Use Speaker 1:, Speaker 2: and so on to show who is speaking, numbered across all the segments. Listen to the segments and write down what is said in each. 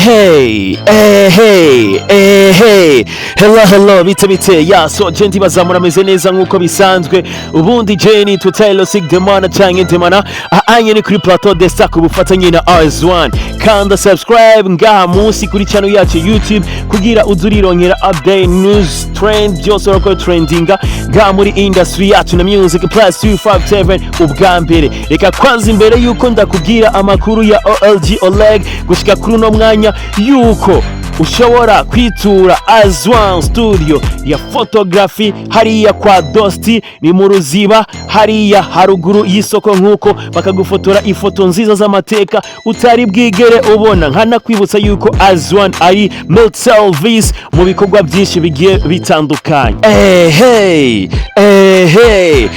Speaker 1: Hey, hey, hey, hello, hello, bite bite? Ya, so je ndibaza murameze neza nkuko bisanzwe. Ubundi je ni Taylor Sig Demana canke Demana ahanye ni kuri Plateau de Star ku bufatanye na RS1. Kanda subscribe ngaha munsi kuri channel yacu YouTube kugira uzurironkera update, news, trend, byose urako trendinga ngaha muri industry yacu na Music Plus 257 ubwa mbere. Reka kwanza, imbere yuko ndakubwira amakuru ya OLG Oleg, gushika kuri uno mwanya yuko ushobora kwitura Azwan Studio ya photography hariya kwa Dosti, ni mu Ruziba hariya haruguru y'isoko, nk'uko bakagufotora ifoto nziza z'amateka utari bwigere ubona. Nkanakwibutsa yuko Azwan ari multi service mu bikorwa byinshi bigiye bitandukanye. Hey, hey,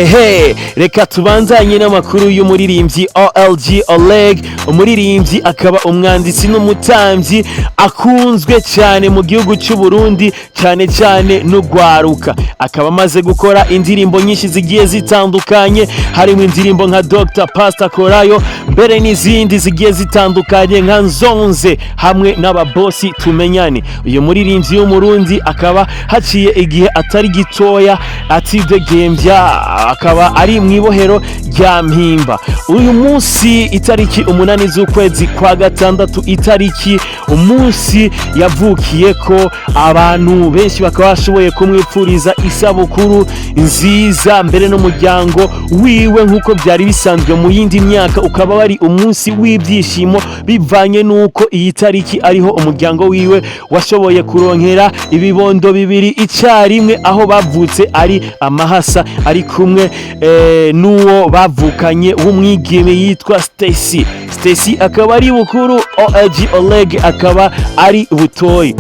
Speaker 1: hey, reka tubanzanye n'amakuru y'umuririmbyi OLG Oleg, umuririmbyi akaba umwanditsi n'umutambyi akunzwe cyane mu gihugu cy'u Burundi, cyane cyane n'ugwaruka. Akaba amaze gukora indirimbo nyinshi zigiye zitandukanye, harimo indirimbo nka Dr Pastor Korayo, mbere n'izindi zigiye zitandukanye nka Nzonze hamwe n'ababosi tumenyane. Uyu muririmbyi w'Umurundi akaba haciye igihe atari gitoya atidegembya, akaba ari mu ibohero rya Mpimba. Uyu munsi itariki 8 z'ukwezi kwa gatandatu, itariki umunsi yavukiye ko, abantu benshi bakaba bashoboye kumwipfuriza isabukuru nziza, mbere n'umuryango wiwe. Nk'uko byari bisanzwe mu yindi myaka, ukaba wari umunsi w'ibyishimo bivanye n'uko iyi tariki ariho umuryango wiwe washoboye kuronkera ibibondo bibiri icyarimwe, aho bavutse ari amahasa, ari kumwe n'uwo bavukanye w'umwigeme yitwa Stacy. Stacy akaba ari bukuru, OLG Oleg akaba ari butoyi.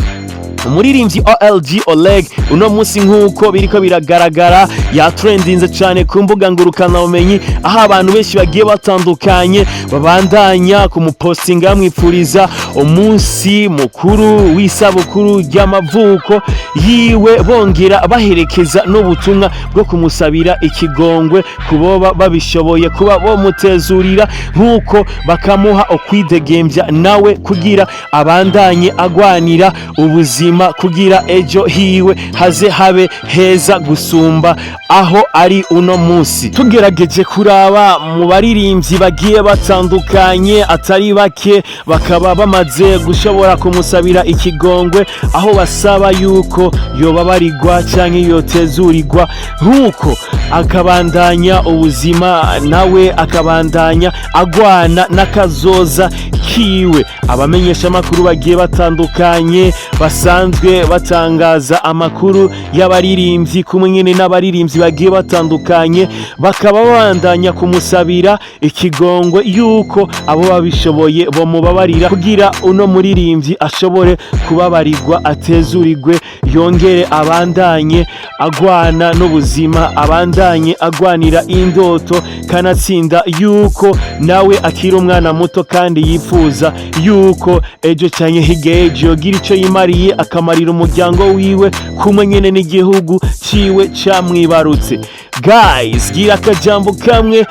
Speaker 1: Umuririmbyi OLG Oleg uno munsi, nk'uko biriko biragaragara, yatrendinze cyane ku mbuga ngurukanabumenyi, aho abantu benshi bagiye batandukanye babandanya kumupostinga bamwipfuriza umunsi mukuru w'isabukuru ry'amavuko yiwe, bongera baherekeza n'ubutumwa bwo kumusabira ikigongwe kuboba babishoboye kuba bomutezurira, nk'uko bakamuha ukwidegembya nawe kugira abandanye agwanira ubuzima, kugira ejo hiwe haze habe heza gusumba aho ari uno munsi. Tugerageje kuraba mu baririmbyi bagiye batandukanye atari bake, bakaba bamaze gushobora kumusabira ikigongwe, aho basaba yuko yobabarirwa canke yotezurirwa, nk'uko akabandanya ubuzima, nawe akabandanya agwana n'akazoza kiwe. Abamenyeshamakuru bagiye batandukanye basanzwe batangaza amakuru y'abaririmbyi, kumwe nyene n'abaririmbyi bagiye batandukanye, bakaba babandanya kumusabira ikigongwe yuko abo babishoboye bomubabarira, kugira uno muririmbyi ashobore kubabarirwa, atezurirwe, yongere abandanye agwana n'ubuzima, abandanye agwanira indoto, kanatsinda yuko nawe akiri umwana muto kandi yifuza yuko ejo canke hirya y'ejo yogira ico yimariye, akamarira umuryango wiwe kumwe nyene n'igihugu ciwe camwibarutse. Guys, gira akajambo kamwe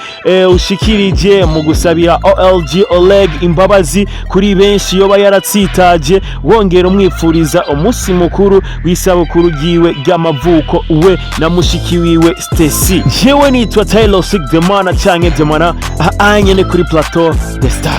Speaker 1: ushikirije mu gusabira OLG Oleg imbabazi kuri benshi yoba yaratsitaje, wongera umwipfuriza umunsi mukuru w'isabukuru ryiwe ry'amavuko, we na mushiki wiwe Stacy. Jewe nitwa Taylor Sig Demana canke Demana, aha nyene kuri Plateau de Star.